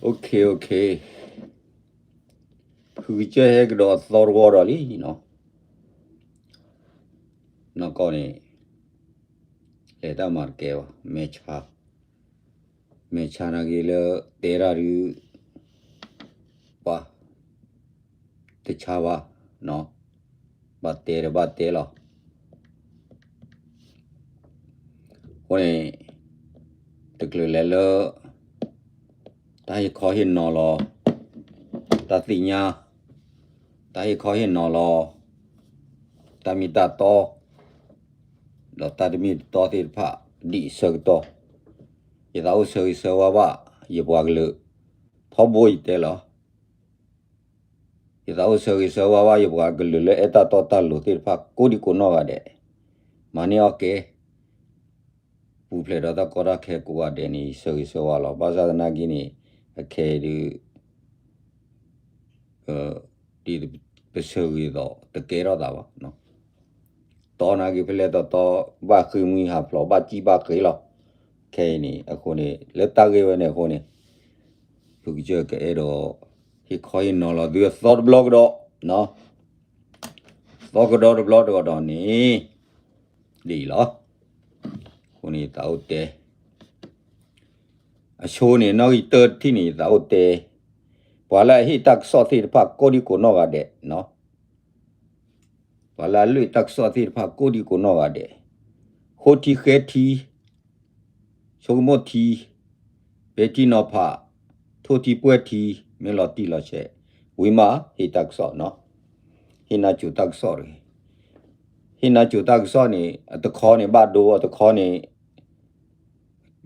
OK OK, ဖုကစၢၢ်ဟဲကဒီးအသီတဝီဒီးလံနီၤ, နီၢ်ကီၢ်န့ၣ် လဲၤတၢ်မၤတကဲဘၣ်, မဲာ်ဆါ, မဲာ်ဆါနာ်က့လၢ တဲတၢ်ဒုး ပှၤ တဆါဘၣ်, ဘၣ်တဲဒီးဘၣ်တဲလီၤ. အဃိန့ၣ် တချုးလဲၤလၢ တၢ်ဟ့ၣ်ခီဟ့ၣ်နီၤလီၤ, တၢ်သ့ၣ်ညါ, တၢ်ဟ့ၣ်ခီဟ့ၣ်နီၤလီၤ, တၢ်မ့ၢ်တၢ်တီ, ဒီးတၢ်တမ့ၢ်တတီသ့ၣ်တဖၣ် ဒ်အံၤဆၢကတီၢ်, ယသးအိၣ်ဆၢဂ့ၤဆၢဝါဘၣ် ယပှၤကလုာ်, ထီဘိယတဲလီၤ. ယသးအိၣ်ဆၢဂ့ၤဆၢဝါဘၣ် ယပှၤကလုာ်လၢအဲၣ်တၢ်တီတၢ်လိၤသ့ၣ်တဖၣ် ကိးဒံကိးနီၢ်ဂၤဒဲး, မၤန့ၢ်အီၣ်ကဲ ပူၤဖျဲးဒီးတၢ်ကီတၢ်ခဲကိးဂၤဒဲးန့ၣ် ယဆၢဂ့ၤဆၢဝါလီၤ. ဘၣ်ဆၣ်သနာ်က့န့ၣ် အခဲအံၤဒုး ဒ်ပဆၢဂ့ၤသိး တကဲထီၣ်သးဘၣ်. တီနာ်က့ဖဲလဲၣ်တီတီ ဘၣ်ဃ့ၢ်မှံဟးဖျိး ဘၣ်စံၣ်ဘၣ်ဃ့လီၤ. ခဲအံၤန့ၣ် အဃိန့ၣ် လၢတၢ်ဂ့ၢ်ဝဲန့ၣ်အဃိန့ၣ် ဖုကစၢၢ်ကအဲၣ်ဒိး ဟ့ၣ်ခီဟ့ၣ်နီၤလီၤသုအသီတဘျီကဒီး, သီကဒီးတဘျီကဒီးန့ၣ် ဒ်အံၤလီၤ. အဃိန့ၣ် ယသးအိၣ်တဲ အဆိန့ၣ် နီၣ်ဂံၢ်တၢတထံၣ်န့ၣ် ယသးအိၣ်တဲ ပှၤလၢအဟ့ၣ်တၢ်ကစီၣ်သ့ၣ်တဖၣ် ကိးဒံကိးနီၢ်ဂၤဒဲး, ပှၤလၢအလုၢ်တၢ်ကစီၣ်သ့ၣ်တဖၣ် ကိးဒံကိးနီၢ်ဂၤဒဲး, ဃိထံဃဲထံ ဆိကမိၣ်ထံ, ပဲာ်ထံနီၤဖး, ထိၣ်ထံပှဲၤထံ, မ့ၢ်လီၤတံၢ်လီၤဆဲး, ဝံၤမး ဟ့ၣ်တၢ်ကစီၣ်နီၤ, ဟ့ၣ်နၢ်စိၤတၢ်ကစီၣ်တဂ့ၤ. ဟ့ၣ်နၢ်စိၤတၢ်ကစီၣ်န့ၣ် အတခီန့ၣ်ဘၣ်ဒိ အတခီန့ၣ်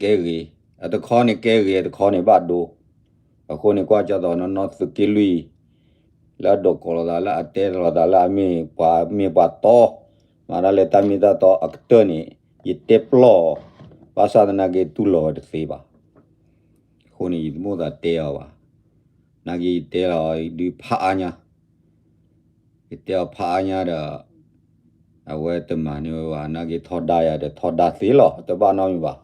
ကဲဂ့ၤ, အတခီန့ၣ်ကဲဂ့ၤ အတခီန့ၣ်ဘၣ်ဒိ. အဃိန့ၣ် ကွၢ်ကၢ်သိးနီၢ်နီၢ်သုးက့လွံၢ် လၢအဒိးကိးလိာ်သး လၢအတဲလိာ်သး လၢအမ့ၢ်ပှၤမ့ၢ်ပှၤတီ မၤတၢ်လၢတၢ်မ့ၢ်တၢ်တီအကတၢၢ်န့ၣ် ယတဲပျီၢ်အီၤ, ဘၣ်ဆၣ်သနာ်က့တူၢ်လိာ်ဝဲတသ့ဘၣ်. အဃိန့ၣ် ယတမိၣ်သးတဲအီၤဘၣ်. နာ်က့ယတဲလီၤဒုးဖးအါညါ ယတဲအီၤဖးအါညါဒီး အဝဲတမၤန့ၢ်ဝဲဘၣ်. နာ်က့ထီဒါယၤဒီးထီဒါသ့လီၤ တဘၣ်နီတမံၤဘၣ်.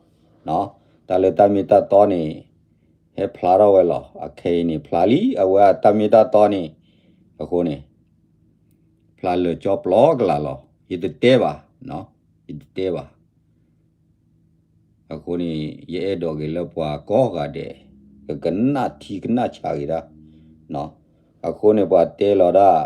တၢ်လၢတၢ်မ့ၢ်တၢ်တီန့ၣ် ဟဲဖျါထီၣ်ဝဲလီၤ. အခဲအံၤန့ၣ် ဖျါလံ အဝဲအတၢ်မ့ၢ်တၢ်တီန့ၣ်. အဃိန့ၣ် ဖျါလၢာ်ကၠီပျီကလာ်လီၤ. ယတတဲဘၣ်, ယတတဲဘၣ်. အဃိန့ၣ် ယအဲၣ်ဒိးက့ၤလၢပှၤကိးဂၤဒဲး ကကနၣ်ထံကနၣ်ဆးက့ၤတၢ်. အဃိန့ၣ် ပှၤတဲလီၤဒၣ်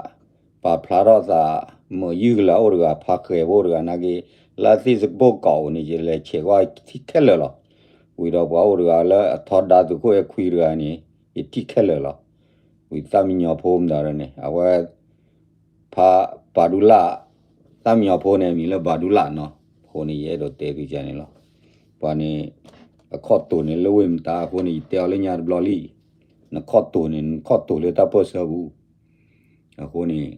ပာ်ဖျါထီၣ်သး မုာ်ယုၢ်ကလၢအိၣ်တဂၤ ဖးဃဲးဖိတဂၤနာ်က့ လၢသ့ၣ်စကပိၢ်ကီးအိၣ်န့ၣ် ယလဲၤဆဲးကွၢ်ထံခဲလၢာ်လီၤ. ဝံၤဒီးပှၤအိၣ်တဂၤလၢအထီဒါသုးခိၣ်အဲခွံတဂၤန့ၣ် ယထံၣ်ခဲလၢာ်လီၤ. ဝံၤသၣ်မံညီၤဖိမတၤဒီးန့ၣ် အဝဲ ဖး ဘၤဒူလၣ်, သၣ်မံညီၤဖိန့ၣ် အမံၤလၢဘၤဒူလၣ်နီၤ. အဃိန့ၣ် ယအဲၣ်ဒိးတဲသုကန့ၣ်လီၤ. ပှၤန့ၣ် အခီၣ်တိာ်န့ၣ်လၢဝ့ၢ်မတၤအဃိန့ၣ် ယတဲအီၤလၢညါတဘျီလံ. နခီၣ်တိာ်န့ၣ် နခီၣ်တိာ်လၢတၢ်ပၢၢ်ဆၢပူၤ. အဃိန့ၣ်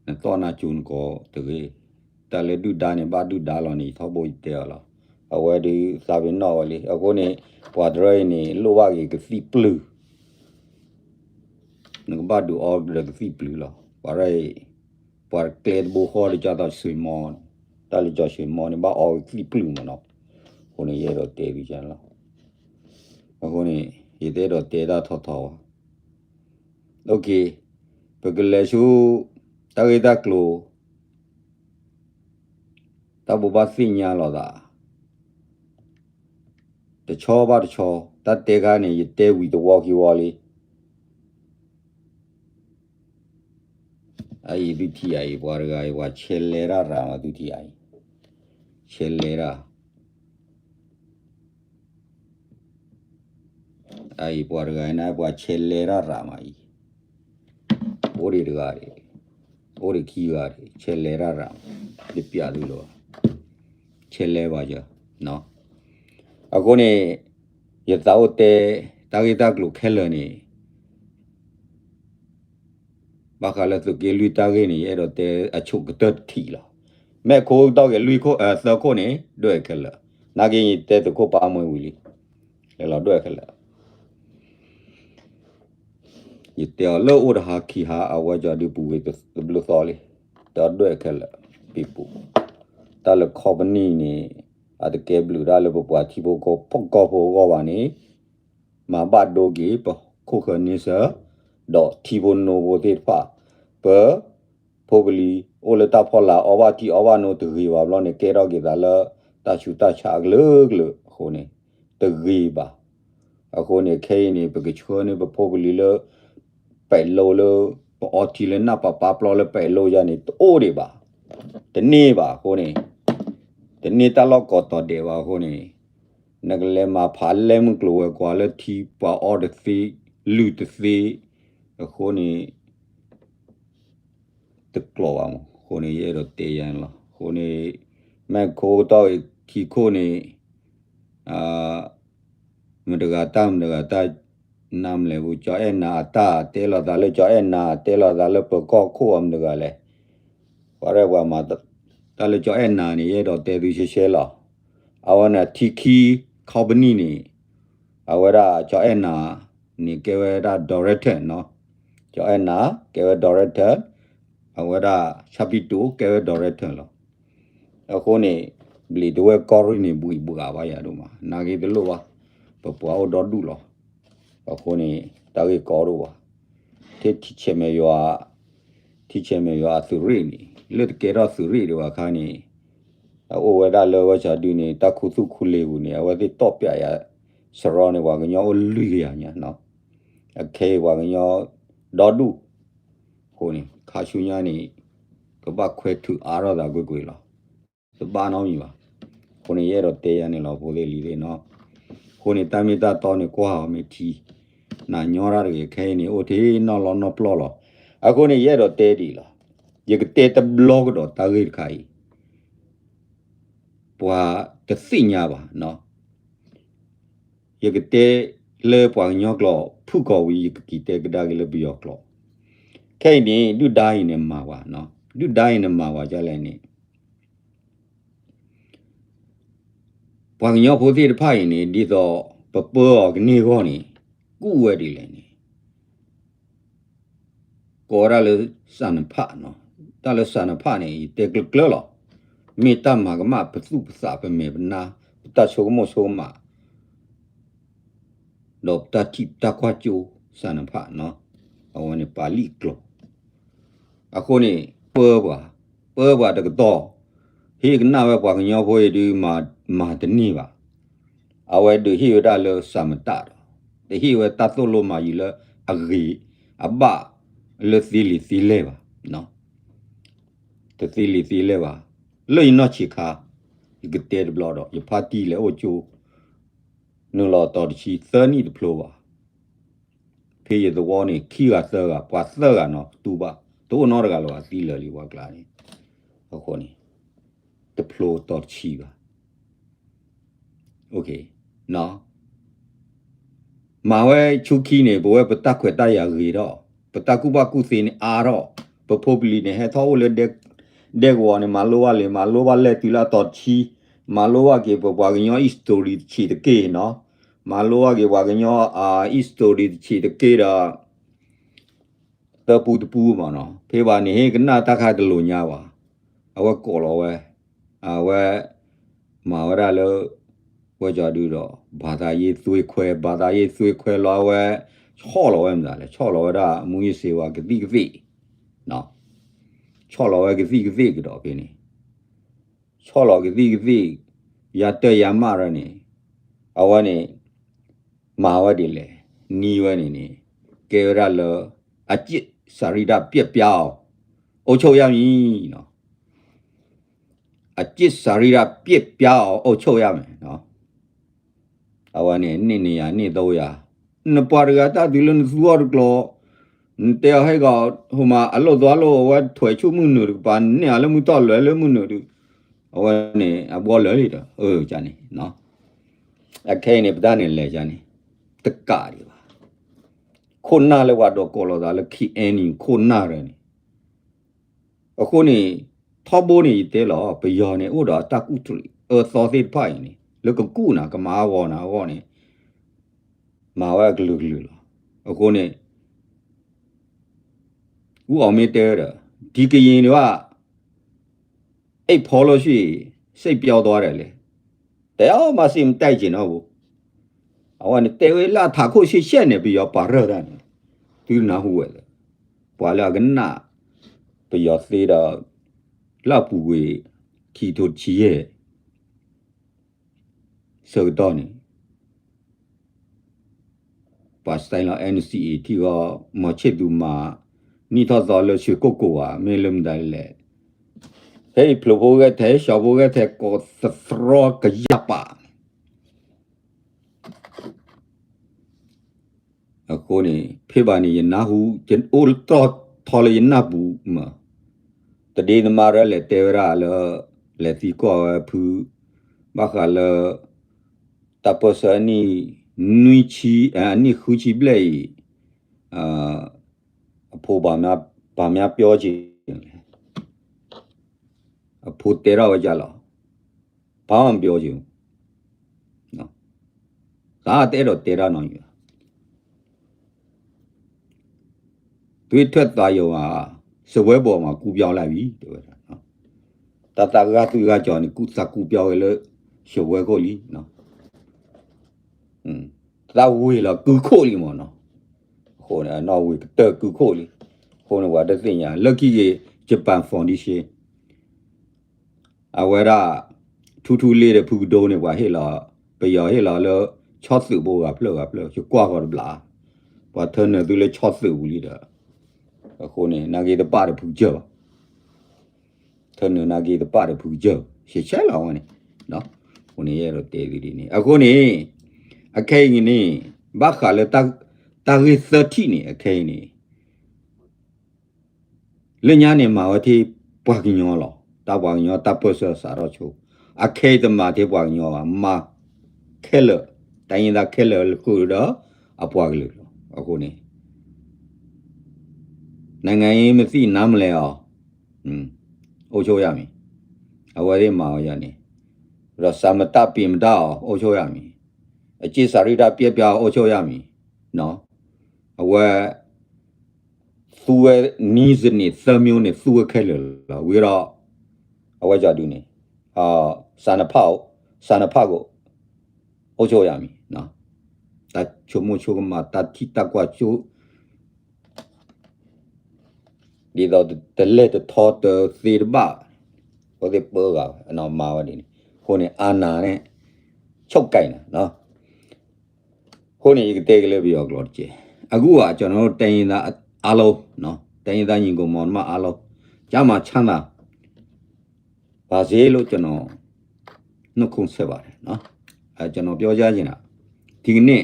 နသီၣ်နၤစူၤနကိးတဂ့ၤ. တၢ်လၢဒုၣ်ဒါန့ၣ် ဘၣ်ဒုၣ်ဒါလီၤန့ၣ် ယထီဘိယတဲအီၤလီၤ. အဝဲဒုးသးပ့ၤနီၣ်ဝဲလံ. အဃိန့ၣ် ပှၤတရၢအံၤန့ၣ် လိၣ်ဘၣ်က့ၤကသံၣ်ပျုၢ် နကဘၣ်ဒုးအီဒီးကသံၣ်ပျုၢ်လီၤ. ပှၤရဲၣ်အံၤ ပှၤကျဲတဘိဃီဒီးကၢ်သိးဆွ့ၤမီ, တၢ်လၢကၠီဆွ့ၤမီန့ၣ် ဘၣ်အီကသံၣ်ပျုၢ်မးနီၤ. အဃိန့ၣ် ယအဲၣ်ဒိးတဲသုကန့ၣ်လီၤ. အဃိန့ၣ် ယတအဲၣ်ဒိးတဲတၢ်ထီထီဘၣ်. ပကလဲၤဆူ တၢ်ဂ့ၢ်တၢ်ကျိၤ တၢ်ဘိးဘၣ်သ့ၣ်ညါလိာ်သး တဆီဘၣ်တဆီ, တၢ်တဲခါန့ၣ် ယတဲဝံၤတဝီခံဝီလံ. အအံၤသုထံၣ်အံၤ ပှၤတဂၤအံၤ ပှၤဆဲးလဲၤတၢ်ရၤမး သုထံၣ်အံၤ, ဆဲးလဲၤတၢ် အအံၤပှၤတဂၤအံၤန့ၣ် ပှၤဆဲးလဲၤတၢ်ရၤမးအံၤ, အိၣ်ဒံးတဂၤဒံး, အိၣ်ဒံးခံဂၤဒံး, ဆဲးလဲၤတၢ်ရၤ, တပျးသုလီၤ, ဆဲးလဲၤဘၣ်ယၤ. အဃိန့ၣ် ယသးအိၣ်တဲ တၢ်ဂ့ၢ်တၢ်ကျိၤခဲလၢာ်န့ၣ် ဘၣ်ဃးလၢသုးက့လွံၢ်တၢ်ဂ့ၢ်န့ၣ် ယအဲၣ်ဒိးတဲအဆိကတၢၢ်တထံၣ်လီၤ. မ့ၢ်ခိကတီၢ်က့ၤလွံၢ်ခိၣ် သၢခိၣ်န့ၣ် ဒွဲၣ်ခဲလၢာ်, နာ်က့ယတဲသုးခိၣ်ပာ်မွဲဝံၤလံ, လဲၤလီၤဒွဲၣ်ခဲလၢာ်. ယတဲအီၤလၢအိၣ်တဟါခံဟါ အဝဲကၠီဒုးပူၤဝံၤတဘျုးသီလံ, တဲအီၤဒွဲၣ်ခဲလၢာ်, ပံၤပူၤ, တၢ်လၢ company န့ၣ် အတကဲဘျုးတၢ်လၢပပှၤထံဖိကီၢ်ဖိအဂီၢ်ဘၣ်န့ၣ် မၤဘၣ်ဒိက့ၤပခိၣ်ဃၢၤန့ဆၢၣ်, ဒီးထံဖိနိဖိသ့ၣ်တဖၣ်, ပ ဖိပလံၤ အိၣ်လၢတၢ်ဖီလာ်အီဘၣ်ထံအီဘၣ်နိတဂ့ၤဘၣ်ဘျီန့ၣ် ကဲထီၣ်က့ၤသးလၢ တၢ်ဆူးတၢ်ဆါအကလုာ်ကလုာ်အဃိန့ၣ် တဂ့ၤဘၣ်. အဃိန့ၣ် ခဲအံၤန့ၣ် ပကဆှၢန့ၢ်ပဖိပလံၤလၢ ပဲးလိလၢ ပအီထံလၢနၢ်ပၤပာ်ပျီလၢပဲးလိယါန့ၣ် တအိၣ်ဒံးဘၣ်, တန့ၢ်ဘၣ်အဃိန့ၣ်, တန့ၢ်တၢ်လီၢ်ကိးတီၤဒဲးဘၣ်အဃိန့ၣ် နကလဲၤမၤဖးလဲမုၢ်ကျိၤဝဲၤကွာ်လၢထံပှၤအီတသ့, လုၢ်တသ့, အဃိန့ၣ် တကျိၤဘၣ်မး, အဃိန့ၣ် ယအဲၣ်ဒိးတဲယါန့ၣ်လီၤ. အဃိန့ၣ် မဲာ်ခိကတီၢ်အံၤခံခိၣ်န့ၣ် မတၤဂၤတၢ်မတၤဂၤတၢ် နမလဲၣ်ဘူး ကၠီအဲၣ်နၤအတၢ်တဲလီၤသးလၢ ကၠီအဲၣ်နၤ တဲလီၤသးလၢပကီၢ်ခိၣ်အမတၤဂၤလဲၣ်. ပှၤရဲၣ်ပှၤမၤ တၢ်လၢကၠီအဲၣ်နၤန့ၣ် ယအဲၣ်ဒိးတဲသုရှဲရှဲလီၤ. အဝဲန့ၣ် ထံခံ company န့ၣ် အဝဲဒၣ်ကၠီအဲၣ်နၤန့ၣ် ကဲဝဲဒၣ် director နီၤ, ကၠီအဲၣ်နၤ ကဲဝဲ director, အဝဲဒၣ်ဆၣ်ပံတိၣ် ကဲဝဲ director လီၤ. အဃိန့ၣ် ဘျံးတဝဲၢ်ကီၢ်ရ့ၣ်န့ၣ် ဘှံးဘှးဘၣ်ယၤဒိၣ်မး နာ်က့တလိၣ်ဘၣ်, ပပှၤအိၣ်ဒီဒူၣ်လီၤ. အဃိန့ၣ် တၢ်ဂ့ၢ်ကီဒိၣ်ဘၣ်, ထံၣ်ဆဲးမဲာ်ယွၤ, ထံၣ်ဆဲးမဲာ်ယွၤအသုးရ့ၣ်န့ၣ် လၢတကဲထီၣ်သုးရ့ၣ်ဒံးဘၣ်အခါန့ၣ် အအိၣ်ဝဲဒၣ်လၢဝဲဆၢဒုန့ၣ် တၢ်ခူသူၣ်ခူလ့ၤပူၤန့ၣ် အဝဲသ့ၣ်တီၣ်ပျးယၤစရီန့ၣ် ပှၤကညီအိၣ်လွံၢ်ကယၤညါနီၤ, အခဲအံၤပှၤကညီဒီဒူၣ်, အဃိန့ၣ် ခါဆူညါန့ၣ် ကဘၣ်ခွဲးထုးအါထီၣ်သးကွ့ၢ်ကွ့ၢ်လီၤ. တဘၣ်နီတမံၤဘၣ်. အဃိန့ၣ် ယအဲၣ်ဒိးတဲယါန့ၣ်လီၤ ဖိသ့ၣ်လံၤသ့ၣ်နီၤ. အဃိန့ၣ် တၢ်မ့ၢ်တၢ်တီန့ၣ် ကွၢ်အီၤမ့ၢ်ထံ, နၤညီတၢ်တဂ့ၤ ခဲအံၤန့ၣ် အိၣ်ထဲနီၢ်လီနီၢ်ပျီၢ်လီၤ. အဃိန့ၣ် ယအဲၣ်ဒိးတဲဒ်အံၤလီၤ. ယကတဲတဘျီကဒီးတၢ်ဂ့ၢ်တခါအံၤ ပှၤတသ့ၣ်ညါဘၣ်နီၤ. ယကတဲလၢပှၤကညီကျိာ်ဖုၣ်ကိာ်ဝံၤ ယကက့ၤတဲကဒါက့ၤလၢပယီၤကျိာ်. ခဲအံၤန့ၣ် ဒုၣ်ဒါအံၤန့ၣ်မၤဝဲနီၤ, ဒုၣ်ဒါအံၤန့ၣ်မၤဝဲဒ်လဲၣ်န့ၣ် ပှၤကညီဖိသ့ၣ်တဖၣ်အံၤန့ၣ် ဒ်သိးပပၢအီၤကန့ၢ်အဂီၢ်န့ၣ် ကူၣ်ဝဲဒ်လဲၣ်န့ၣ် ကိးဝဲဒၣ်လၢစးနဖးနီၤ, တၢ်လၢစးနဖးန့ၣ် ယတဲကျၢၤကျၢၤလီၤ. မ့ၢ်တၢ်မၤကမၣ်ပသူၣ်ပသးပမဲာ်ပနါ ပတၢ်ဆိကမိၣ်ဆိကမး ဒီးပတၢ်ထံၣ်ပတၢ်ကွၢ်ကၠိစးနဖးနီၤ, အဝဲန့ၣ်ပာ်လံာ်ကျိာ်. အဃိန့ၣ် ပၢပှၤ, ပၢပှၤတကတီၢ်, ဟ့ၣ်ကနၣ်ဝဲပှၤကညီဖိအံၤဒုး မၤတန့ၢ်ဘၣ်. အဝဲဒုးဟ့ၣ်ဝဲဒၣ်လၢစးမတၢ်ဒီး တဟ့ၣ်ဝဲတၢ်သိၣ်လိမၤယံၤလၢအဂ့ၤ အဘၣ်လၢသ့လံာ်သ့လဲၢ်ဘၣ်. တသ့လံာ်သ့လဲၢ်ဘၣ်. လၢယနီၢ်ဆံးခါ ယကတဲတဘျီဒီး ယဖါတံၢ်လဲၤအိၣ်ကၠိ နုာ်လီၤတီၤတဆံသၢနံၣ်တဖျိဘၣ်. ဖဲယသဝီန့ၣ် ခံဂၤသၢဂၤ ပှၤသၢဂၤနီၤ ပတူၢ်ဘၣ်, တအိၣ်နီတဂၤလၢၤဘၣ် သံလၢာ်လံပှၤကျါန့ၣ်. အဃိန့ၣ် တဖျိတီၤတဆံဘၣ်. မၤဝဲဆူခံန့ၣ် ပဝဲပတၢ်ခွဲးတၢ်ယာ်ဂ့ၤထီၣ်, ပတၢ်ကူၣ်ဘၣ်ကူၣ်သ့န့ၣ်အါထီၣ်, ပဖိပလံၤန့ၣ် ဟဲထီၣ်အိၣ်လၢဒဲကဝီၤန့ၣ် မၤလိဘၣ်လံ, မၤလိဘၣ်လဲၢ်တုၤလၢအတီၤတဆံ, မၤလိဘၣ်က့ၤပပှၤကညီ history တဆံးတက့ၢ်နီၤ, မၤလိဘၣ်က့ၤပှၤကညီ history တဆံးတက့ၢ်ဒီး သၢပူတပူမးနီၤ, ဖဲဘၣ်န့ၣ် ဟ့ၣ်ကနၣ်တၢ်ခါတလိၤညါဘၣ်. အဝဲကိးလီၤဝဲ, အဝဲ မၤဝဲဒၣ်လၢ ဝဲကီၤဒုဒီး ဘာသာရေးသွေးခွဲ, ဘာသာရေးသွေးခွဲလီၤအဝဲ ဆီၣ်လီၤဝဲမတၤလဲၣ်, ဆီၣ်လီၤဝဲဒၣ် မူးယစ်ဆေးဝါး ကသံၣ်ကသ့ၣ်, ဆီၣ်လီၤဝဲကသံၣ်ကသ့ၣ်ကဒီးဖဲန့ၣ် ဆီၣ်လီၤကသံၣ်ကသ့ၣ်, ယၤတၢ်ယၤမးရၢန့ၣ်, အဝဲန့ၣ် မၤဝဲဒ်လဲၣ်, နံၤဝဲန့ၣ်န့ၣ် ကဲဝဲဒၣ်လၢ အကျင့်စာရိတ္တပျက်ပြားအောင် အုပ်ချုပ်ရမည်နီၤ, အကျင့်စာရိတ္တပျက်ပြားအောင် အုပ်ချုပ်ရမည်နီၤ. အဝဲန့ၣ် န့ၢ်နံၤယၤန့ၢ်သဝီယၤ, နပှၤတဂၤတၢ်တုၤလၢနသူအီၤတကျိၤ, နတဲအီၤဟဲဂီၤ ဟိမးအလိၣ်သီလိၣ် အဝဲထွဲးဆူၣ်မုၢ်နုာ်တကပၤ န့ၢ်အီၤလၢမုၢ်ထီၣ်လၢာ်လၢမုၢ်နုာ်ဒီး အဝဲန့ၣ် အဘှီလၢာ်လံဒီး အၢ ကန့ၣ်, အခဲအံၤန့ၣ် ပတၢ်န့ၣ်လဲၤကန့ၣ် တကးဒံးဘၣ်. ခိၣ်နၢ်လၢပှၤဒိးကိးလိာ်သးလၢ ခံအဲၣ်နံၣ် ခိၣ်နၢ်ရၢန့ၣ် အဃိန့ၣ် ထီဘိန့ၣ်ယတဲလီၤ ပယီၤန့ၣ် အိၣ်ဒီးအတၢ်ကူၣ်တရံးအၢသီသ့ၣ်တဖၣ်အံၤန့ၣ် လၢကကူၣ်နၤ ကမၤအဂီၢ်နၤအဂီၢ်န့ၣ် မၤဝဲအကလုာ်ကလုာ်လီၤ. အဃိန့ၣ် ဦးအောင်မင်းတဲဝဲဒီး ဒီကရင်တွေက အိပ်ဖျားလို့ရှိရင် စိတ်ပျောက်သွားတယ်လေ, တယောက်မှစိတ်မကြိုက်ချင်တော့ဘူး. အဝဲန့ၣ်တဲဝဲလၢအထးခိၣ်ဆံဆဲၣ်န့ၣ် ပယီၤပာ်ရၢၢ်တၢ်န့ၣ်, သုနၢ်ဟူဝဲလၢ ပှၤလၢအကနၣ် ပယီၤသ့ဒီး လၢအပူၤကွံာ် ခံကထိတဆံယဲၢ် ဆၢကတီၢ်န့ၣ် ပှၤ sign လီၤ NCA ထံဂီၤ မီၤဆ့ၣ်သူမၤ နံၣ်ထီၣ်သီလၢဆှ့ကိၣ်ကိၤဧါ မ့ၢ်လၢမတၤလဲၣ်, ဖဲအံၤဖျိးဖိဂဲၤထဲ ဆှီဖိဂဲၤထဲ ကိးသတြီကယၢ်ပာ် အဃိန့ၣ် ဖဲဘၣ်န့ၣ် ယနၢ်ဟူ ယအိၣ်တြီထီလၢယနၢ်ပူၤမး, တဒ့သမါရၢလဲၤတဲဝဲဒၣ်လၢ လဲၤသံကွၢ်ဝဲဖု ဘၣ်ဃးလၢ တၢ်ပၢၢ်ဆၢအနံၣ် နွံဆံ အနံၣ်ဃုဆံဘျဲၣ်အံၤ အဖိ ဘာများပြောချင်လဲ, အဖိတဲထီၣ်ဝဲဒ်လဲၣ်, ဘာမှမပြောချင်ဘူး, သးတအဲၣ်ဒိးတဲတၢ်နီတမံၤဘၣ်, သွေးထွက်သံယို စားပွဲပေါ်မှာ ကူးပြောင်းလိုက်ပြီ တဲဝဲဒၣ်, တၢ်သးဂၤသွံၣ်ဂၤကၠီၤန့ၣ် ကူးသးကူးပြောင်းဝဲလၢ စားပွဲခိၣ်လံ သးဝ့ၤလီၤကုခိၣ်လံမ့ၢ်နီၤ, အဃိန့ၣ် အနီၣ်ဝ့ၤကတၢၢ်ကုခိၣ်လံ, အဃိန့ၣ် ပှၤတသ့ၣ်ညါ လၢခံက့ၤ Japan Foundation အဝဲဒၣ် ထူထူလ့ဒီးဖုကဒိန့ၣ် ပှၤဟ့ၣ်လီၤ ပယီၤဟ့ၣ်လီၤလၢ ဆီသုးဘိဂၤဖျၢၣ်ဂၤဖျၢၣ် ယကွၢ်ဃီၤတဘျီ, ပှၤထၢနုာ်သုလၢဆီသုးပူၤလံဒီး, အဃိန့ၣ် နာ်က့တပာ်ဒီးဖုကစၢၢ်ဘၣ် ထၢနုာ်နာ်က့တပာ်ဒီးဖုကစၢၢ် ရှဲရှဲလီၤဝဲန့ၣ်, အဃိန့ၣ် ယအဲၣ်ဒိးတဲသုဒ်န့ၣ် အဃိန့ၣ် အခဲအံၤန့ၣ် ဘၣ်ဃးလၢ တၢ်ဂ့ၢ်သၢထံၣ်န့ၣ် အခဲအံၤန့ၣ် လၢညါန့ၣ် မၤဝဲထဲပှၤကညီလီၤ. တၢ်ပှၤကညီတၢ်ပၢၢ်ဆၢစးထီၣ်ဆိ, အခဲအံၤတမၤထဲပှၤကညီဘၣ်, မၤခဲလၢာ်, တိုင်းရင်းသားခဲလၢာ်ဃုာ်ဒီး အပှၤကလုာ်လီၤ. အဃိန့ၣ် နိုင်ငံရေးမသိနားမလည်အောင် အုပ်ချုပ်ရမည်, အဝဲသ့ၣ်မၤဝဲဒ်န့ၣ်, ဒီး သာမတ ပင်မတ အောင် အုပ်ချုပ်ရမည်, အကျင့်စာရိတ္တပျက်ပြားအောင် အုပ်ချုပ်ရမည်, အဝဲ သူဝဲ နည်းစနစ်သၢမျိုးန့ၣ် သူဝဲခဲလၢာ်လီၤ. ဝံၤဒီး အဝဲကဒုးန့ၣ် စာနှစ်ဖက်ကို အုပ်ချုပ်ရမည်, တၢ်ဆိကမိၣ်ဆိကမး တၢ်ထံၣ်တၢ်ကွၢ်ဆိ ဒ်သိးတလဲၤတထီတသ့တဘၣ်, အဝဲသ့ၣ်ပၢဂၤဝဲ အနီၢ်မၤဝဲဒ်န့ၣ်, အဃိန့ၣ် အာဏာနဲ့ ချုပ်ကိုင်တာ အဃိန့ၣ် ယကတဲက့ၤလၢပယီၤကျိာ်တက့ၢ်. အခုက ကျွန်တော်တို့ တိုင်းရင်းသားအားလုံး, တိုင်းရင်းသားညီအစ်ကိုမောင်နှမအားလုံး ကျန်းမာချမ်းသာပါစေလို့ ကျွန်တော် နှုတ်ခွန်းဆက်ပါတယ်နော်. အဲ ကျွန်တော်ပြောကြားချင်တာ ဒီကနေ့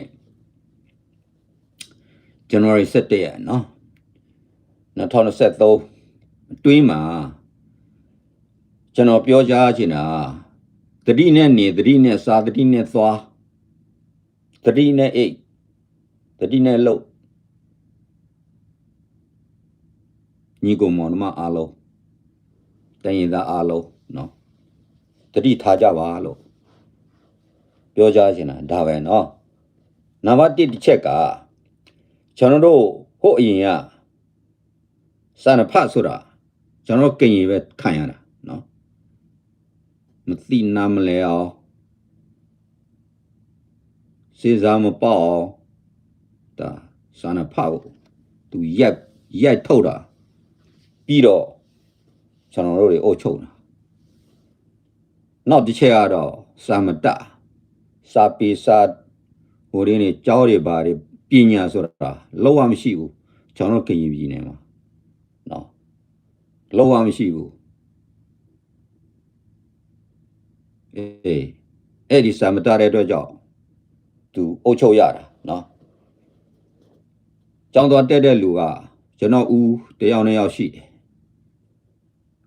ဇန်နဝါရီ ဆယ့်တစ်ရက်နော်, နှစ်ထောင်နှစ်ဆယ့်သုံး အတွင်းမှာ ကျွန်တော်ပြောကြားချင်တာ သတိနဲ့နေ သတိနဲ့စား သတိနဲ့သွား သတိနဲ့အိပ် သတိနဲ့လုပ် ညီအစ်ကိုမောင်နှမအားလုံး တိုင်းရင်းသားအားလုံးနော် သတိထားကြပါလို့ ပြောကြားချင်တာ ဒါပဲနော်. နံပါတ်တစ်တစ်ချက်က ကျွန်တော်တို့ ဟိုးအရင်က စာနှစ်ဖတ်ဆိုတာ ကျွန်တော်တို့ ကရင်ပဲ ခံရတာနော်. မသိနားမလည်အောင် စဉ်းစားမပေါက်အောင် ဒါ စာနှစ်ဖတ်ကို သူ ရိုက် ရိုက်ထုတ်တာ ပြီးတော့ ကျွန်တော်တို့တွေ အုပ်ချုပ်တာ. နောက်တစ်ချက်ကတော့ စာမတတ် စာပေ စာ ဟိုတွေနဲ့ ကျောင်းတွေ ဘာတွေ ပညာဆိုတာ လုံးဝမရှိဘူး ကျွန်တော်တို့ ကရင်ပြည်နယ်မှာနော်. လုံးဝမရှိဘူး. အေး အဲ့ဒီစာမတတ်တဲ့အတွက်ကြောင့် သူအုပ်ချုပ်ရတာနော်. ကျောင်းသွားတက်တဲ့လူက ကျွန်တော့ ဦးတစ်ယောက် နှစ်ယောက်ရှိတယ်.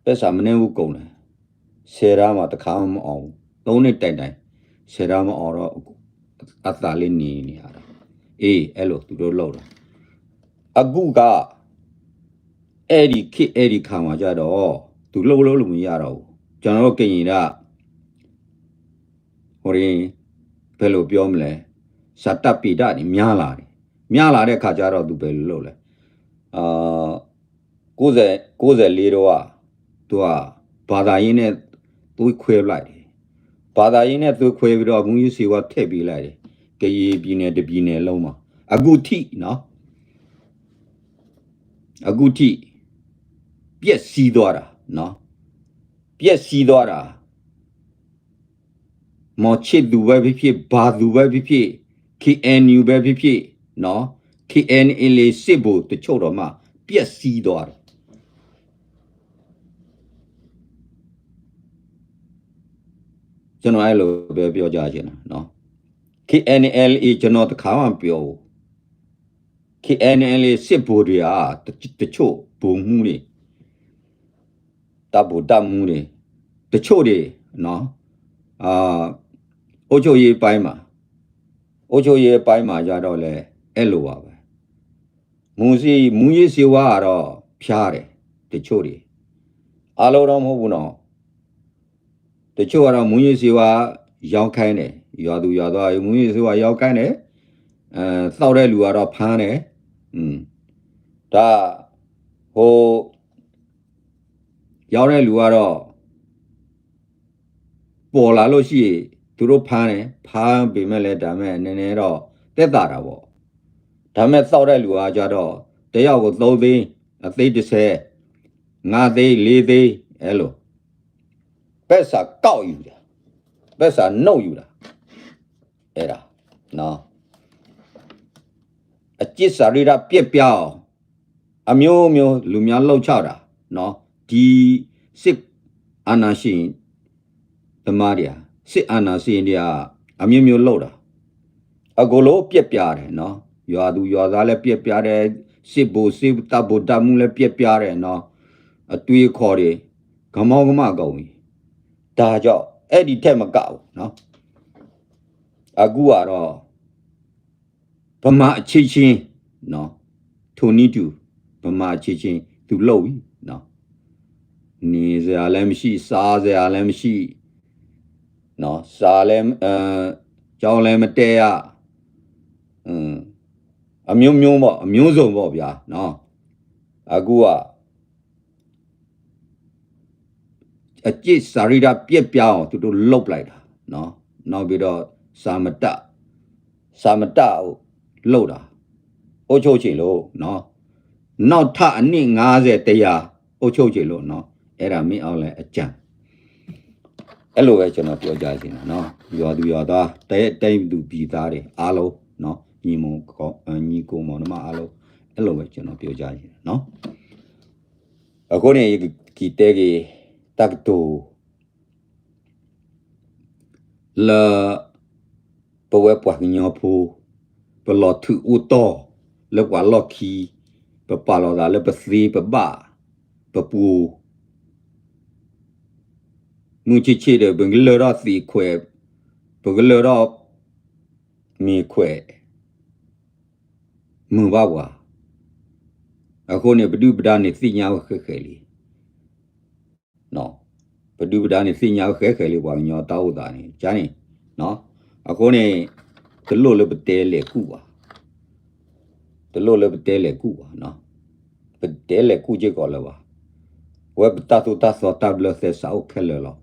ပိုက်ဆံမနည်းဘူးကုန်တယ်. ဆယ်တန်းမှာ တစ်ခါမှမအောင်ဘူး. သုံးနှစ်တိုင်တိုင် ဆယ်တန်းမအောင်တော့ အသံလျင်နေနေရတာ. အေး အဲ့လိုသူတို့လုပ်တာ. အခုက အဲ့ဒီခေတ် အဲ့ဒီအခါမှာကျတော့ သူလုပ်လို့မရတော့ဘူး. ကျွန်တော်တို့ကရင်က ဟိုရင် ဘယ်လိုပြောမလဲ စာတတ်ပေတတ်တွေ များလာတယ်. များလာတဲ့အခါကျတော့ သူဘယ်လိုလုပ်လဲ. အာ ကိုးဆယ် ကိုးဆယ်လေးတုန်းက သူက ဘာသာရေးနဲ့ သွေးခွဲပလိုက်တယ်. ဘာသာရေးနဲ့ သွေးခွဲပြီးတော့ မူးယစ်ဆေးဝါးထည့်ပေးလိုက်တယ်. ကရင်ပြည်နယ်တစ်ပြည်နယ်လုံးမှာ အခုထိနော် အခုထိ ပျက်စီးသွားတာနော် ပျက်စီးသွားတာ မောင်ချစ်သူပဲဖြစ်ဖြစ် ဘာသူပဲဖြစ်ဖြစ် K N U ပဲဖြစ်ဖြစ်နော် K N L A စစ်ဗိုလ်တချို့တော့မှ ပျက်စီးသွားတယ် ကျွန်တော်အဲ့လိုပဲပြောကြားချင်တာနော် K N L A ကျွန်တော်တခါမှမပြောဘူး K N L A စစ်ဗိုလ်တွေကတတချို့ဗိုလ်မှူးတွေတပ်ဗိုလ်တပ်မှူးတွေတချို့တွေနော်အာအုပ်ချုပ်ရေးပိုင်းမှာအုပ်ချုပ်ရေးပိုင်းမှာကြတော့လဲအဲ့လိုပါပဲမူစီမူရေးစေဝါကတော့ဖျားတယ်တချို့တွေအားလုံးတော့မဟုတ်ဘူးနော်တချို့ကတော့မူးယစ်ဆေးဝါးရောင်းခိုင်းတယ်ရွာသူရွာသားမူးယစ်ဆေးဝါးရောင်းခိုင်းတယ်အဲသောက်တဲ့လူကတော့ဖမ်းတယ်อืมဒါဟိုရောင်းတဲ့လူကတော့ပေါ်လာလို့ရှိရင်သူတို့ဖမ်းတယ်ဖမ်းပေမဲ့လည်းဒါမဲ့နည်းနည်းတော့သက်သာတာပေါ့ဒါမဲ့သောက်တဲ့လူကကြတော့တယောက်ကိုသုံးသိန်းအသိန်းတစ်ဆယ်ငါးသိန်းလေးသိန်းအဲ့လိုပိုက်ဆံကောက်ယူတာပိုက်ဆံနှုတ်ယူတာအဲ့ဒါနော်အကျင့်စာရိတ္တပျက်ပြားအောင်အမျိုးမျိုးလူများလှုပ်ချတာနော်ဒီစစ်အာဏာရှင်သမားတွေဟာစစ်အာဏာရှင်တွေဟာအမျိုးမျိုးလုပ်တာအကုန်လုံးပျက်ပြားတယ်နော်ရွာသူရွာသားလည်းပျက်ပြားတယ်စစ်ဗိုလ်စစ်တပ်ဗိုလ်တပ်မှူးလည်းပျက်ပြားတယ်နော်အတွေးအခေါ်တွေကမောက်ကမကုန်ပြီဒါကြောင့်အဲ့ဒီထက်မကဘူးနော်အခုကတော့ဗမာအချင်းချင်းနော်ထိုနည်းတူဗမာအချင်းချင်းသူလုပ်ပြီနော်နေစရာလည်းမရှိစားစရာလည်းမရှိနော်စားလည်းအဲကျောင်းလည်းမတက်ရအမျိုးမျိုးပေါ့အမျိုးစုံပေါ့ဗျာနော်အခုက အကျင့်စာရိတ္တပျက်ပြားအောင်သူတို့လုပ်လိုက်တာနော်နောက်ပြီးတော့စာမတတ်စာမတတ်လုပ်တာအုပ်ချုပ်ချင်လို့နော်နောက်ထပ်အနှစ်ငါးဆယ်တရာအုပ်ချုပ်ချင်လို့နော်အဲ့ဒါမင်းအောင်လှိုင်အကြံအဲ့လိုပဲကျွန်တော်ပြောကြချင်တာနော်ရွာသူရွာသားတဲတဲသူပြည်သားတွေအားလုံးနော်ညီမညီကိုမောင်နှမအားလုံးအဲ့လိုပဲကျွန်တော်ပြောကြချင်တာနော် အဃိန့ၣ် ယကက့ၤတဲက့ၤ တၢ်ကတိၤ လၢ ပဝဲပှၤကညီဖိ ပလီၤထုးအိၣ်တီၢ် လၢပှၤလီၢ်ခံ ပပာ်လီၤသးလၢပသ့ပဘၣ် ပပူၤ မုၢ်ဆ့ၣ်ဆ့ၣ်ဒီး ပကလၢထီၣ်သ့ၣ်ခွဲး ပကလၢထီၣ် မ့ၢ်ခွဲး မုာ်ဘၣ်ပှၤ အဃိန့ၣ် ပဒုၣ်ပဒါန့ၣ်သ့ၣ်ညါဝဲဃဲးဃဲးလံ ပဒုၣ်ပဒါန့ၣ်သ့ၣ်ညါဝဲဃဲးဃဲးလံ ပှၤကညီတၢ်အိၣ်သးန့ၣ် ကန့ၣ် အဃိန့ၣ် တလိၣ်လၢပတဲလဲၤကူၣ်ဘၣ် တလိၣ်လၢပတဲလဲၤကူၣ်ဘၣ် ပတဲလဲၤကူၣ်စ့ၢ်ကီးလၢၤဘၣ် ဝဲပတၢ်သိၣ်တၢ်သီတၢ်ဘျၢသဲစးအိၣ်ခဲလၢာ်လီၤ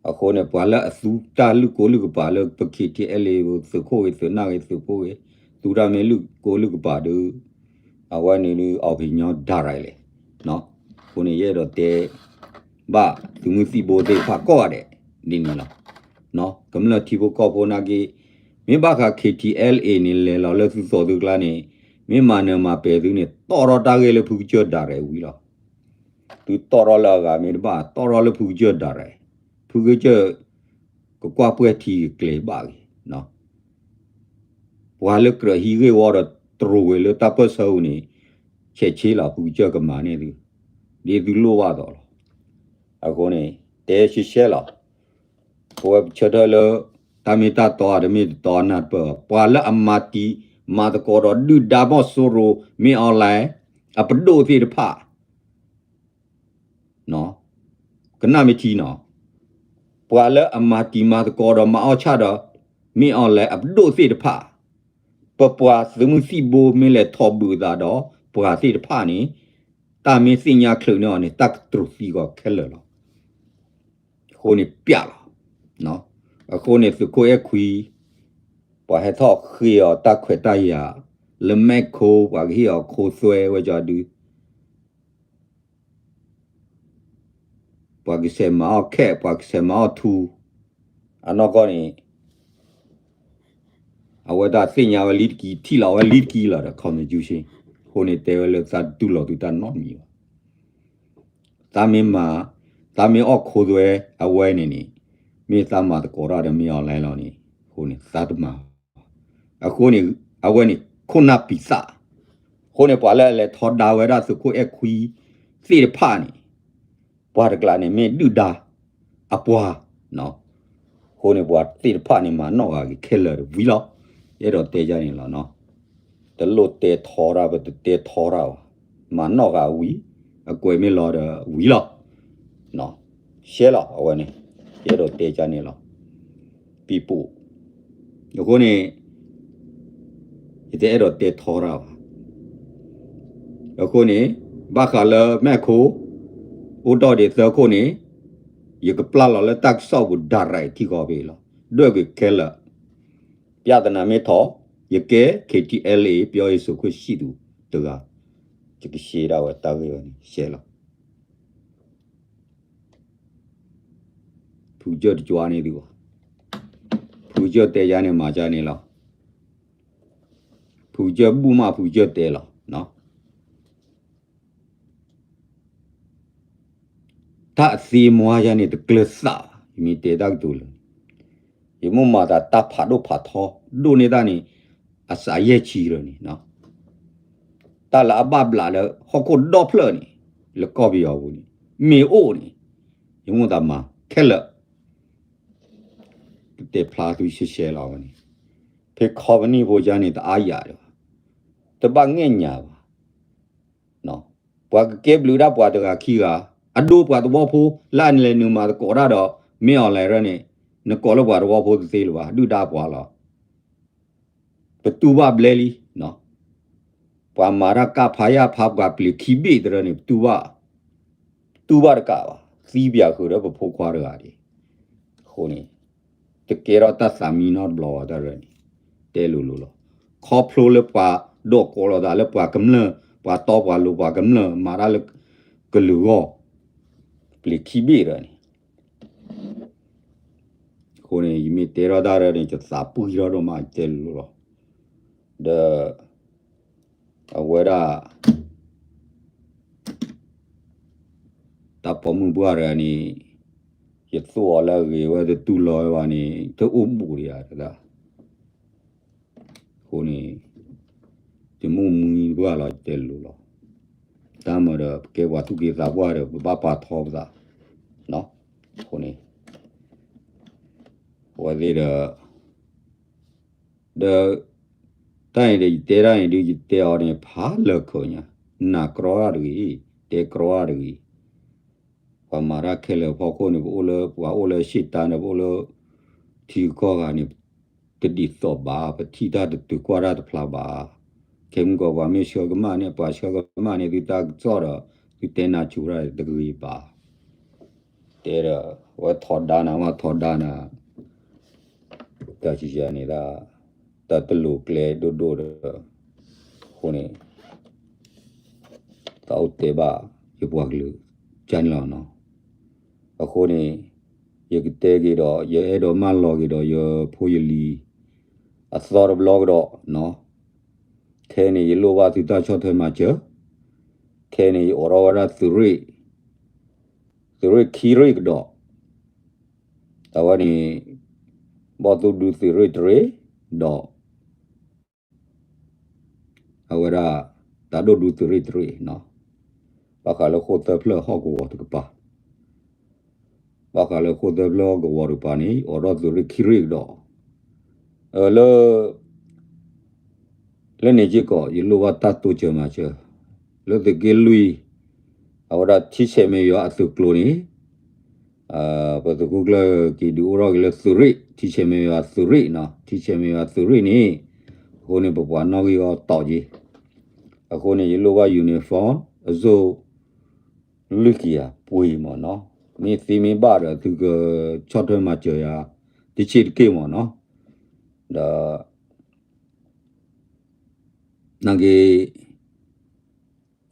အဃိန့ၣ် ပှၤလၢအသူတၢ်လုၢ်ကိလုၢ်ကပၤလၢပ K T L A သုးခိၣ်ဂ့ၤသုးနၢ်ဂ့ၤသုးဖိဂ့ၤ သူတၢ်မ့ၢ်လုၢ်ကိလုၢ်ကပၤဒီး အဝဲန့ၣ်ဒီး အီၣ်ပညီဒၣ်ရၤလဲၣ် အဃိန့ၣ် ယအဲၣ်ဒိးတဲ ဘၣ်သုးမုၢ်သံၣ်ဘိသ့ၣ်တဖၣ်ကိးဂၤဒဲး ဒ်န့ၣ်လီၤ ကမျၢၢ်ထံဖိကီၢ်ဖိနာ်က့ မ့ၢ်ဘၣ်ဃး K T L A န့ၣ် လဲၤလီၤလၢသုသီၣ်သုကျါန့ၣ် မ့ၢ်မၤနၢၤမၤပဲာ်သုန့ၣ် တီၣ်ထီၣ်တၢ်ဂ့ၢ်လၢဖုကစၢၢ်ဒၣ်ရဲၣ်ဝံၤလီၤ သုတီၣ်ထီၣ်လၢအဂၤမ့ၢ်တဘၣ် တီၣ်ထီၣ်လၢဖုကစၢၢ်ဒၣ်ရဲၣ် ဖုကစၢၢ် ကကွၢ်ပှဲၤထံကကျဲၤဘၣ်ဂ့ၤ ပှၤလၢကြၢးဟံးဂ့ၢ်ဝီဒီးတရူးဝဲလၢတၢ်ပၢၢ်ဆၢအူန့ၣ် ဆဲးဆ့လီၤ ဖုကစၢၢ်ကမၤန့ၢ်သု ဒ်သုလိၣ်ဘၣ်သိးလီၤ အဃိန့ၣ် တဲရှဲရှဲလီၤ ပဝဲပဆၢထၢၣ်လၢ တၢ်မ့ၢ်တၢ်တီအတမ့ၢ်တတီအနၢ်တပၢၢ် ပှၤလၢအမၤတံၤမၤသကိးဒီးဒုၣ်ဒါမီၢ်စိရိၤ မ့ၢ်အီၤလဲၣ် အပဒိၣ်သ့ၣ်တဖၣ် ကနၣ်မ့ၢ်ထံနီၤ ပှၤလၢအမၤတံၤမၤသကိးဒီးမၤအီၣ်ဆၣ်ဒီး မ့ၢ်အီၤလဲၣ်အပဒိၣ်သ့ၣ်တဖၣ် ပပှၤသုးမုၢ်သံၣ်ဘိမ့ၢ်လဲၤထီၣ်ဘုးသးဒီး ပှၤသ့ၣ်တဖၣ်န့ၣ် တၢ်မ့ၢ်သ့ၣ်ညါချုးန့ၢ်အီၤန့ၣ် တၢ်ကတြူးသံဂီၤခဲလၢာ်လီၤ အဃိန့ၣ်ပျးလီၤ အဃိန့ၣ်သုးခိၣ်အဲၣ်ခွံ ပှၤဟဲထီၣ်ဃ့အီၤတၢ်ခွဲးတၢ်ယာ် လၢမဲၢ်ခိ ပှၤကဟ့ၣ်အီၤခိသွဲဝဲကၠီဒု ပှၤကဆဲးမၤအီၣ်ခဲး ပှၤကဆဲးမၤအီၣ်ထူ အနီၢ်ကီၢ်န့ၣ် အဝဲတၢ်သ့ၣ်ညါဝဲလံတကံ ထံၣ်လီၤဝဲလံတကံလီၤဒီး constitution အဃိန့ၣ်တဲဝဲလၢသးတတူၢ်လိာ်သုတၢ်နီတမံၤဘၣ်. သးမ့ၢ်မၤ, သးမ့ၢ်အီၣ်ခိသွဲအဝဲန့ၣ်န့ၣ် မ့ၢ်သးမၤသကိးတၢ်ဒီးမ့ၢ် online လီၤန့ၣ် အဃိန့ၣ်သးတမၤဘၣ်. အဃိန့ၣ် အဝဲန့ၣ်ခိၣ်နၢ်ပံၤသၣ်, အဃိန့ၣ်ပှၤလၢအလဲၤထီဒါဝဲဒၣ်သုးခိၣ်အဲၣ်ခွံသ့ၣ်တဖၣ်န့ၣ် ပှၤတကျးန့ၣ်မ့ၢ်ဒုၣ်ဒါအပှၤ, အဃိန့ၣ်ပှၤသ့ၣ်တဖၣ်န့ၣ် မၤနီၣ်ဂၤက့ၤခဲလၢာ်တဝံၤလီၤ. ယအဲၣ်ဒိးတဲယၤန့ၣ်လီၤ. တလိၣ်တဲထီရၣ် ပတတဲထီရၣ်ဘၣ်, မၤနီၣ်ဂၤဝံၤ, အကွဲးမ့ၢ်လီၤဒီးဝံၤလီၤ. ရှဲလီၤအဝဲန့ၣ်, ယအဲၣ်ဒိးတဲယၤန့ၣ်လီၤ. ပံၤပူၤ အဃိန့ၣ် ယတအဲၣ်ဒိးတဲထီရၣ်ဘၣ်. အဃိန့ၣ် ဘၣ်ဃးလၢမဲၢ်ခိ အိၣ်ဒီးဒံးသၢခိၣ်န့ၣ် ယကပျၢ်လီၤလၢတၢ်ကစီၣ်ပူၤ direct ထံဃီဖဲအံၤလီၤ. ဒွဲၣ်ကွံာ်ခဲလၢာ်, ပြဿနာမ့ၢ်ထီၣ် ယကဲ KTLA ပြောရေးဆိုခွင့်ရှိသူတဂၤ, ယကရှဲဒၣ်ဝဲတၢ်ဂ့ၢ်ဝဲန့ၣ် ရှဲလီၤ. ဖုကစၢၢ်တကွၢ်န့ၢ်သုဘၣ်. ဖုကစၢၢ်တဲယၤန့ၣ်မၤယၤန့ၣ်လီၤ. ဖုကစၢၢ်ဘူၣ်မး ဖုကစၢၢ်တဲလီၤ. တၢ်အသ့မွါယၤန့ၣ်တကျၢၤသးဘၣ်, ယမ့ၢ်တဲတၢ်ကတိၤလၢာ်န့ၣ်, ယမိၢ်မၤသးတၢ်ဖးဒိၣ်ဖးထီ ဒိၣ်န့ၢ်တၢ်န့ၣ် အစးယဲၢ်ဆံလၢာ်န့ၣ်, တၢ်လၢအဘၣ်ဘျးလၢဟီၣ်ခိၣ်ဒီဖျၢၣ်န့ၣ် လၢကီၢ်ပယီၤပူၤန့ၣ် မ့ၢ်အိၣ်န့ၣ် ယမိၢ်သးမၤခဲလၢာ် ကတဲဖျါသုရှဲရှဲလီၤဝဲန့ၣ်, ဖဲခီပနံၣ်ဖိယၤန့ၣ် တအါယၤလၢၤဘၣ်, တဘၣ်ငဲၢ်ညါဘၣ်. ပှၤကကဲဘျုးဒၣ်ပှၤတဂၤခံဂၤ, အဒိပှၤသဝီဖိ လၢအလဲၤနုာ်မၤသကိးတၢ်ဒီး မ့ၢ် online ရၢၢ်န့ၣ် နကိးလၢပှၤသဝီဖိတသ့လၢၤဘၣ်, ဒုၣ်ဒါပှၤလီၤ. ပတူၢ်ဘၣ်ဘျဲလံ. ပှၤမၤတၢ်ကၢ်ဖးယၢ်ဖးပှၤပျံၤခံဘ့ၣ်တရၢန့ၣ် ပတူၢ်ဘၣ်, ပတူၢ်ဘၣ်တကးဘၣ်, သံပၠးဃုာ်ဒီးပဖိခွါတဂၤဒၣ်. အဃိန့ၣ် တကဲထီၣ်တၢ်သးမံနီတဘျီဘၣ်တရၢန့ၣ်, တဲလိၤလိၤလီၤ. ခီဖျိလၢပှၤဒိးကိးလီၤသးလၢပှၤကမျၢၢ်, ပှၤတီပှၤလိၤပှၤကမျၢၢ် မၤတၢ်လၢကလုာ်ဂီၢ်, ပျံၤခံဘ့ၣ်တရၢန့ၣ် အဃိန့ၣ် ယမ့ၢ်တဲထီၣ်တၢ်ရၢန့ၣ် ယသးပှံၢ်ထီၣ်ဒိၣ်မး ယတဲလိၤလီၤ. ဒီး အဝဲဒၣ် တၢ်ပိာ်မုၣ်ပှၢ်တဂၤန့ၣ် ယသိၣ်အီၤလၢအဂ့ၤဝဲ တတူၢ်လိာ်ဝဲဘၣ်န့ၣ် တအိၣ်ဘူးဒံးဧါတဒၣ်. အဃိန့ၣ် ယမိၢ်မံပှၢ်လီၤ ယတဲလိၤလီၤ. တၢ်မၤဒီး ပကဲပှၤသူၣ်က့သးပှၢ်ဒီး ပဘၣ်ပာ်ထီပသး. အဃိန့ၣ် အဝဲသ့ၣ်ဒီး ဒီး တၢ်န့ၣ်ဒီး ယတဲတၢ်န့ၣ်ဒုး ယတဲအီၤန့ၣ် ဖးလၢာ်ခိၣ်ညါ, နာ်ကြီတၢ်တဂ့ၤ, တဲကြီတၢ်တဂ့ၤ. ပှၤမၤတၢ်ခဲလၢာ်ဖီခိၣ်န့ၣ် ပအိၣ်လၢ ပှၤအိၣ်လၢရှ့ၣ်တၢ်န့ၣ် ပအိၣ်လၢ ထံကီၢ်ဂၤန့ၣ် တဒ်သိးဘၣ်, ပထံၣ်တၢ်တတုၤကွၢ်တၢ်တဖျါဘၣ်. ခဲမုၢ်ကီး ပှၤမ့ၢ်ဆှၢကမၣ်န့ၣ် ပှၤဆှၢကမၣ်န့ၣ် သုတၢ်ကစီၣ်ဒီး သုတဲနၤစူၤတၢ်တဂ့ၤဘၣ်. တဲဒီး ဝဲထီဒါနၤ မ့ၢ်ထီဒါနၤ တၢ်စံးယၤန့ၣ်ဒၣ် တၢ်တလိၤကျဲဒိၣ်ဒိၣ်ဒီး အဃိန့ၣ် တၢ်အိၣ်တဲဘၣ် ယပှၤကလုာ် ကန့ၣ်လီၤနီၤ. အဃိန့ၣ် ယကတဲက့ၤဒီး ယအဲၣ်ဒိးမၢလီၤက့ၤဒီး ယဖိယလံၤ အသီတဘျီကဒီးနီၤ. ခဲအံၤန့ၣ် ယလိၣ်ဘၣ်သုတၢ်ဆီၣ်ထွဲမၤစၢၤ, ခဲအံၤန့ၣ် ယအိးထီၣ်ဝဲဒၣ်သုးရ့ၣ်, သုးရ့ၣ်ခံရ့ၣ်ကဒီး, အဝဲန့ၣ် ဘီၣ်သိၣ်ဒူသုးရ့ၣ်တရ့ၣ်, ဒီး အဝဲဒၣ် တၢ်ဒိၣ်ဒူသုးရ့ၣ်တရ့ၣ်နီၤ, ဘၣ်ဃးလၢဃိၣ်သၢဖျၢၣ်ဟီၣ်ကဝီၤတကပၤ ဘၣ်ဃးလၢဃိၣ်သၢဖျၢၣ်ဟီၣ်ကဝီၤတကပၤန့ၣ် အိးထီၣ်သုးရ့ၣ်ခံရ့ၣ်ကဒီး, လၢ လၢန့ၣ်စ့ၢ်ကီး ယလိၣ်ဘၣ်တၢ်တိစၢၤမၤစၢၤ, လၢသုးက့လွံၢ် အဝဲဒၣ်ထံဆဲးမဲးယွၤအသုးကျိၤန့ၣ် ပသုးခိၣ်ကျၢၢ်က့ၤဒုးအိၣ်ထီၣ်က့ၤလၢသုးရ့ၣ်, ထံဆဲးမဲးယွၤသုးရ့ၣ်နီၤ, ထံဆဲးမဲးယွၤသုးရ့ၣ်န့ၣ်, အဃိန့ၣ် ပပှၤနီၣ်ဂံၢ်အီၣ်တီးက့ၤ, အဃိန့ၣ် ယလိၣ်ဘၣ် uniform အစိၣ် လွံၢ်ကယၤပှ့ၤမ့ၢ်နီၤ, မ့ၢ်သ့မ့ၢ်ဘၣ်ဒီး သုကဆီၣ်ထွဲမၤစၢၤယၤ တဆံးတက့ၢ်မ့ၢ်နီၤ, ဒီး နာ်က့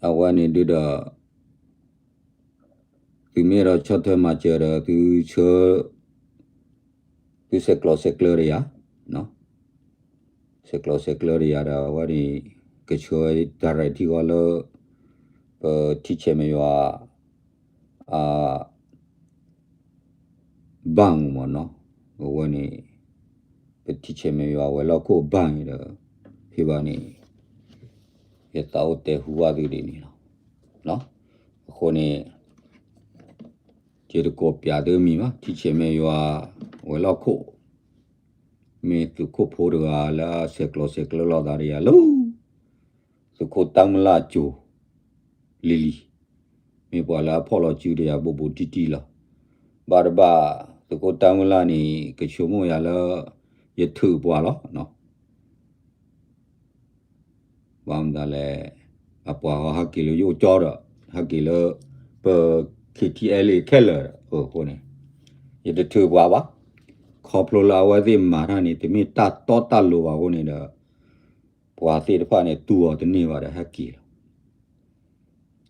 အဝဲန့ၣ်ဒုဒီး သုမ့ၢ်အဲၣ်ဒိးဆီၣ်ထွဲမၤစၢၤဒီး သုဆှၢ သုဆဲးကျိးဆဲးကျၢတယၤ, ဆဲးကျိးဆဲးကျၢတယၤဒီး အဝဲန့ၣ် ကဆှၢဝဲ direct ထံဃီလၢ ပထံဆဲးမဲာ်ယွၤ အ bank မ့ၢ်နီၤ, အဝဲန့ၣ် ပထံဆဲးမဲာ်ယွၤဝဲၤလီၢ်ခိၣ် bank အံၤဒီး ဖဲဘၣ်န့ၣ် ယသးအိၣ်တဲဟူဘၣ်သုဒ်န့ၣ်လီၤ. အဃိန့ၣ် ယတကိးပျးသုမံၤဘၣ်, ထံဆဲးမဲာ်ယွၤဝဲၤလီၢ်ခိၣ် မ့ၢ်သုးခိၣ်ဖိတဂၤလၢအဆဲးကျိးဆဲးကျၢလိာ်သးတယၤလၢ သုးခိၣ်တၢ်မုၢ်လၢ်အစိၤလံၤလံၤ, မ့ၢ်ပှၤလၢအဖီၣ်လီၤစုတယၤဘူးဘူးတံၢ်တံၢ်လီၤ. ဘၣ်တဘၣ် သုးခိၣ်တၢ်မုၢ်လၢ်န့ၣ် ကဆိကမိၣ်ယၤလၢ ယထုးပှၤလီၤ. ဘၣ်မနုၤလဲၣ်, အပှၤဟီဟဲက့ၤလၢယအိၣ်ကၠီဒီး ဟဲက့ၤလၢ ပ KTLA ခဲလၢာ်အဃိန့ၣ် ယတထုးပှၤဘၣ်. ခီဖျိလၢအဝဲသ့ၣ်မၤတၢ်န့ၣ် တမ့ၢ်တၢ်တီတၢ်လိၤဘၣ်အဃိန့ၣ်ဒီး ပှၤသ့ၣ်တဖၣ်န့ၣ် တူၢ်အီၤတန့ၢ်ဘၣ်ဒီးဟဲက့ၤလီၤ.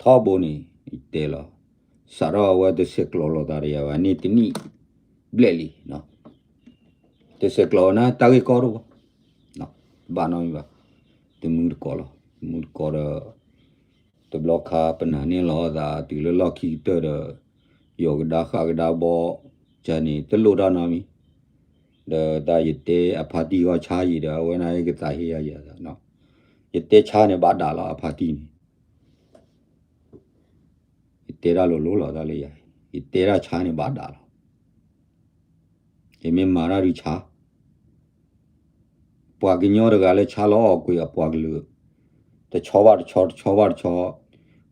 ထီဘိန့ၣ် ယတဲလီၤ, စးထီၣ်အဝဲတဆဲးကျိးလိာ်သးဒီးယၤဘၣ်န့ၣ် တနံၣ်ဘျဲၣ်လံ. တဆဲးကျိးနၤတၢ်ဂ့ၢ်ကီတအိၣ်ဘၣ်, ဘၣ်နီတမံၤဘၣ်, တမုၢ်တကိးလီၤ. တမုၢ်တကိးဒီး တဘျီခါပနာ်န့ၢ်လီၤသးတုၤလၢလီၢ်ခံကတၢၢ်ဒီး ယိးကဒါဃၣ်ကဒါဘီ ယၤန့ၣ် တလိၣ်တၢ်နီတမံၤ, ဒီးတၢ်ယတဲအဖါတံၢ်ဂီၢ်ဆါယံၤဒီး အဝဲန့ၣ်ကသးဟ့ယၤယၤ, ယတဲဆါန့ၣ်ဘၣ်ဒၣ်လီၤ အဖါတံၢ်န့ၣ် ယတဲတၢ်လိၤလိၤလီၤတၢ်လၢယၤ, ယတဲတၢ်ဆါန့ၣ်ဘၣ်ဒၣ်လီၤ. ယမ့ၢ်မၤတၢ်ဒုးဆါ, ပှၤကညီတဂၤလၢဆါလီၤအီၣ်ကွံာ်အပှၤကလုာ် တဆီဘၣ်တဆီ တဆီဘၣ်တဆီ,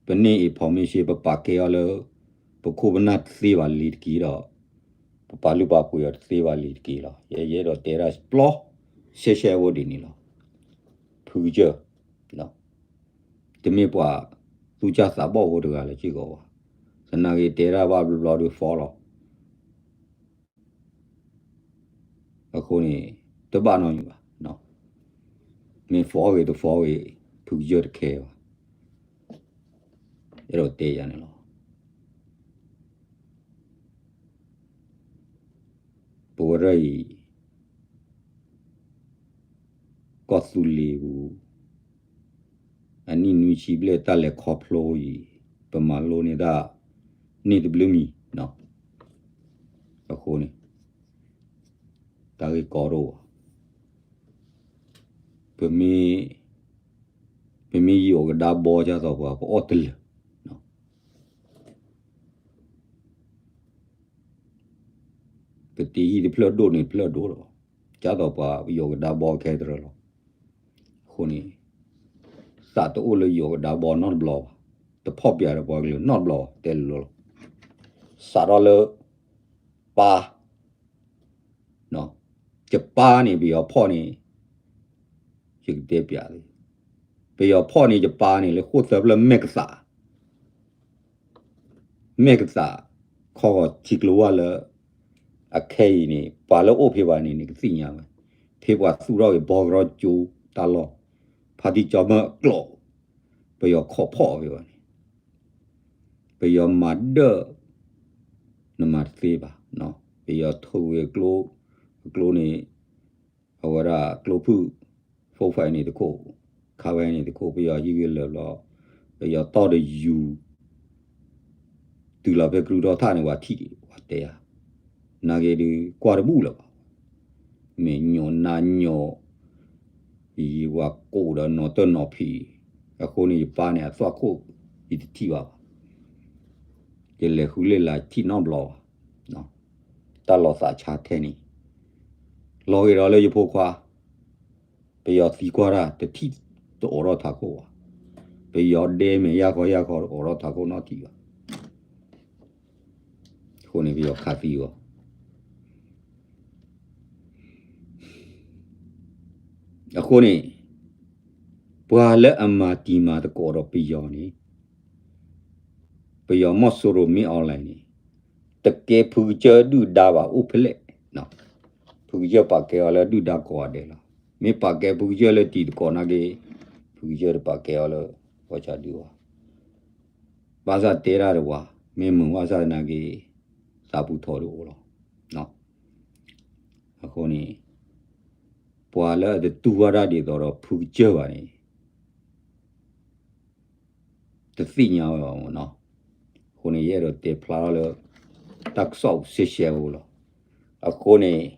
ပန့ၢ် information ပပာ်ကဲအီၤလၢ ပခိၣ်ပနၢ်တသ့ဘၣ်လံၤတက့ၢ်ဒီး ပပာ်လုၢ်ပာ်ပှ့ၤအီၤတသ့ဘၣ်လံၤတက့ၢ်လီၤ. ယဲယအဲၣ်ဒိးတဲဒၣ်ပျီ ရှဲရှဲဖိဒ်န့ၣ်လီၤ. ဖုကစၢၢ် တမ့ၢ်ပှၤသူၣ်စၢ်သးဘီၣ်ဖိတဂၤလၢၤစ့ၢ်ကီးဘၣ်. သနာ်က့တဲဒၣ်ဘၣ်ဘျီဘျီဒီး follow အဃိန့ၣ် တဘၣ်နီတမံၤဘၣ်. မ့ၢ် follow ဂ့ၤ တ follow ဂ့ၤ ဖုကစၢၢ်တ care ဘၣ်. အဲၣ်ဒိးတဲယၤန့ၣ်လီၤ. ပဝဲဒၣ်အံၤ ကီၢ်သူလ့ၤပူၤ အနံၣ်နွံဆံဘျဲၣ်တၢ်လဲၤခီဖျိအံၤ ပမၤလိန့ၢ်တၢ် န့ၢ်တဘျုးမံၤ, အဃိန့ၣ် တၢ်ဂ့ၢ်ကီတအိၣ်ဘၣ်. ပမ့ၢ် ပမ့ၢ်ယိးကဒါဘီဒ်သိးပှၤ ပအီၣ်တလၢာ် ပတ့ဟံၣ်တဖျၢၣ်ဒိၣ်န့ၣ်တဖျၢၣ်ဒိၣ်လီၤ. ဒ်သိးပှၤယိးကဒါဘီခဲတရၢလီၤ. အဃိန့ၣ် သးတအိၣ်လၢယိးကဒါဘီနီတဘျီဘၣ်, တဖီၣ်ပျဲဒီးပှၤကလုာ်နီတဘျီဘၣ်, တဲလိၤလိၤလီၤ. စးထီၣ်လၢ ပၢ် ယပၢ်န့ၣ် ပယီၤဖီၣ်န့ၣ် ယကတဲပျးလံ, ပယီၤဖီၣ်န့ၣ် ယပၢ်န့ၣ် လၢဃိၣ်သၢဖျၢၣ်မဲာ်ကသး မဲာ်ကသး ခီဂီၤထံကျိဝၢ်လၢ အခဲအံၤန့ၣ် ပှၤလၢအိၣ်ဖဲဘၣ်န့ၣ် နကသ့ၣ်ညါဝဲ, ဖဲပှၤသူၣ်ထီၣ်က့ၤဘီကရီကၠိတၢ်လီၢ်, ဖါတံၢ်ကၠီမၢၢ်အကျိာ်, ပယီၤခိးဖီၣ်ဖဲဘၣ်န့ၣ်, ပယီၤမၤဒၢၣ် နမၤတသ့ဘၣ်, ပယီၤထုးဝဲအကျိ, အကျိန့ၣ် အဝဲဒၣ်ကျိဖုၣ် four five န့ၣ်တခိၣ်, ခါဝဲန့ၣ်တခိၣ်, ပယီၤဟံးဂ့ၤလၢာ်ဘျီ, ပယီၤတီၢ်တယူၤ တုၤလီၤဖဲကရူၢ်ထီၣ်ထၣ်န့ၣ် ပှၤထံၣ်ဒံး ပှၤတဲယၤ, နာ်က့ဒုး ကွၢ်တဘူၣ်လၢၤဘၣ်, မဲာ်ညိးနါညိး, ယံၤပှၤကိးဒီးနီၢ်တၢၢ်နီၢ်ဖံး, အဃိန့ၣ် ယပၢ်န့ၣ် အသွၣ်ခိၣ် ယတထံၣ်ဘၣ်ဘၣ်, ယလဲၤဃုလ့ၢ်လၢထံၣ်နီတဘျီဘၣ်, တၢ်လီၤသးဆါထဲန့ၣ်, လီၤဂ့ၤဒီးလၢယဖိခွါ ပယီၤသံကွၢ်တၢ် တထံၣ်တအိးထီၣ်ထးခိၣ်ဘၣ်, ပယီၤဒဲမဲာ်ယၢ်ခီယၢ်ခီတအိးထီၣ်ထးခိၣ်နီတထံၣ်ဘၣ်, အဃိန့ၣ် ပယီၤခးသံအီၤ, အဃိန့ၣ် ပှၤလၢအမၤတံၤမၤသကိးဒီးပယီၤန့ၣ် ပယီၤမီၢ်စိရိၤမ့ၢ် online န့ၣ် တကဲဖုကစၢၢ်ဒုၣ်ဒါဘၣ်အိၣ်ဖဲလဲၣ်, ဖုကစၢၢ်ပာ်ကဲအီၤလၢဒုၣ်ဒါကိးဂၤဒဲးလီၤ, မ့ၢ်ပာ်ကဲဖုကစၢၢ်လၢတံၤသကိးနာ်က့ ဖုကစၢၢ်တပာ်ကဲအီၤလၢ ပှၤဆါဒုးဘၣ်. ဘၣ်ဆၣ်တဲတၢ်တဝၤ မ့ၢ်မုာ်ဘၣ်ဆၣ်သနာ်က့ သးပူၤထီၣ်ဒုးအိၣ်လီၤ. အဃိန့ၣ် ပှၤလၢအတတူၢ်ဘၣ်တၢ်ဒ်သိးဒီးဖုကစၢၢ်ဘၣ်န့ၣ် တသ့ၣ်ညါဝဲဘၣ်မ့ၢ်နီၤ. အဃိန့ၣ် ယအဲၣ်ဒိးတဲဖျါထီၣ်လၢ တၢ်ကစီၣ်ပူၤရှဲရှဲဖိလီၤ. အဃိန့ၣ်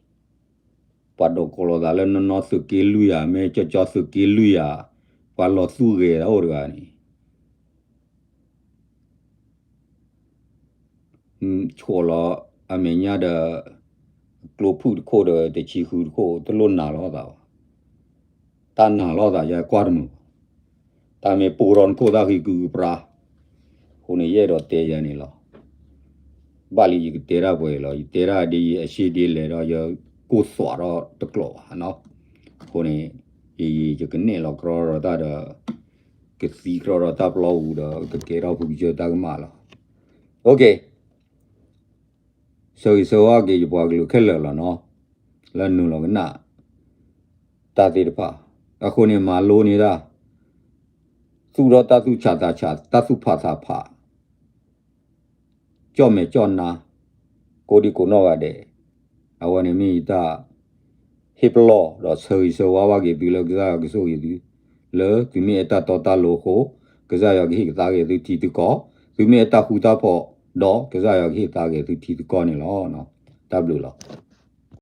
ပှၤဒိးကိးလီၤသးလၢနီၢ်နီၢ်သုးက့လွံၢ်ဧါ, မ့ၢ်ကၠီကၠီသုးက့လွံၢ်ဧါ, ပှၤလီၤသူၣ်ဂဲၤတၢ်အိၣ်တဂၤန့ၣ် ဆိးလီၤအမဲာ်ညါဒီး ကျိဖုၣ်တခိၣ်ဒီး တဆံဃုတခိၣ် တလိၣ်နာ်လိာ်သးဘၣ်. တၢ်နာ်လိာ်သးယကွၢ်တမုာ်ဘၣ်. တၢ်မ့ၢ်ပိၢ်ထီၣ်နခိၣ်သၣ်ဃံကုကပြါ. အဃိန့ၣ် ယအဲၣ်ဒိးတဲယၤန့ၣ်လီၤ. ဘၣ်လံယကတဲတၢ်ပှဲၤလီၤ. ယတဲတၢ်ဒ်အံၤအရှ့ဒ်လဲၣ်ဒီး ယကိၢ်သွးထီၣ်တကျိာ်ဘၣ်နီၤ. အဃိန့ၣ် ယ ယကနဲၣ်လီၤကြီဒီးတၢ်ဒီး ကသံကြီဒီးတၢ်ပျီပူၤဒီး ကကဲထီၣ်ဖုကစၢၢ်တၢ်ကမၣ်လီၤ. ဆၢဂ့ၤဆၢဝါက့ၤယပှၤကလုာ်ခဲလၢာ်လီၤနီၤ, လၢနုာ်လီၤကနၣ်တၢ်သ့ၣ်တဖၣ်. အဃိန့ၣ် မၤလိန့ၢ်တၢ်, သူၣ်ထီၣ်တၢ်သူၣ်ဆးသးဆး, တၢ်သူၣ်ဖးသးဖး, ကၠီၣ်မဲာ်ကၠီၣ်နါ, ကိးဒံကိးနီၢ်ဂၤဒဲး, အဝဲန့ၣ်မ့ၢ်ယတၢ်ဟ့ၣ်ပလီၢ်ဒီးဆၢဂ့ၤဆၢဝါဘၣ်က့ၤသုလၢကစၢ်ယွၤကဆိၣ်ဂ့ၤသု, လၢသုမ့ၢ်အဲၣ်တၢ်တီတၢ်လိၤအဃိ, ကစၢ်ယွၤကဟ့ၣ်ကသါက့ၤသုထံသုကီၢ်, သုမ့ၢ်အဲၣ်တၢ်ဃူတၢ်ဖိးဒီး ကစၢ်ယွၤကဟ့ၣ်သါက့ၤသုထံသုကီၢ်န့ၣ်လီၤ. တၢ်ဘျုးလီၤ.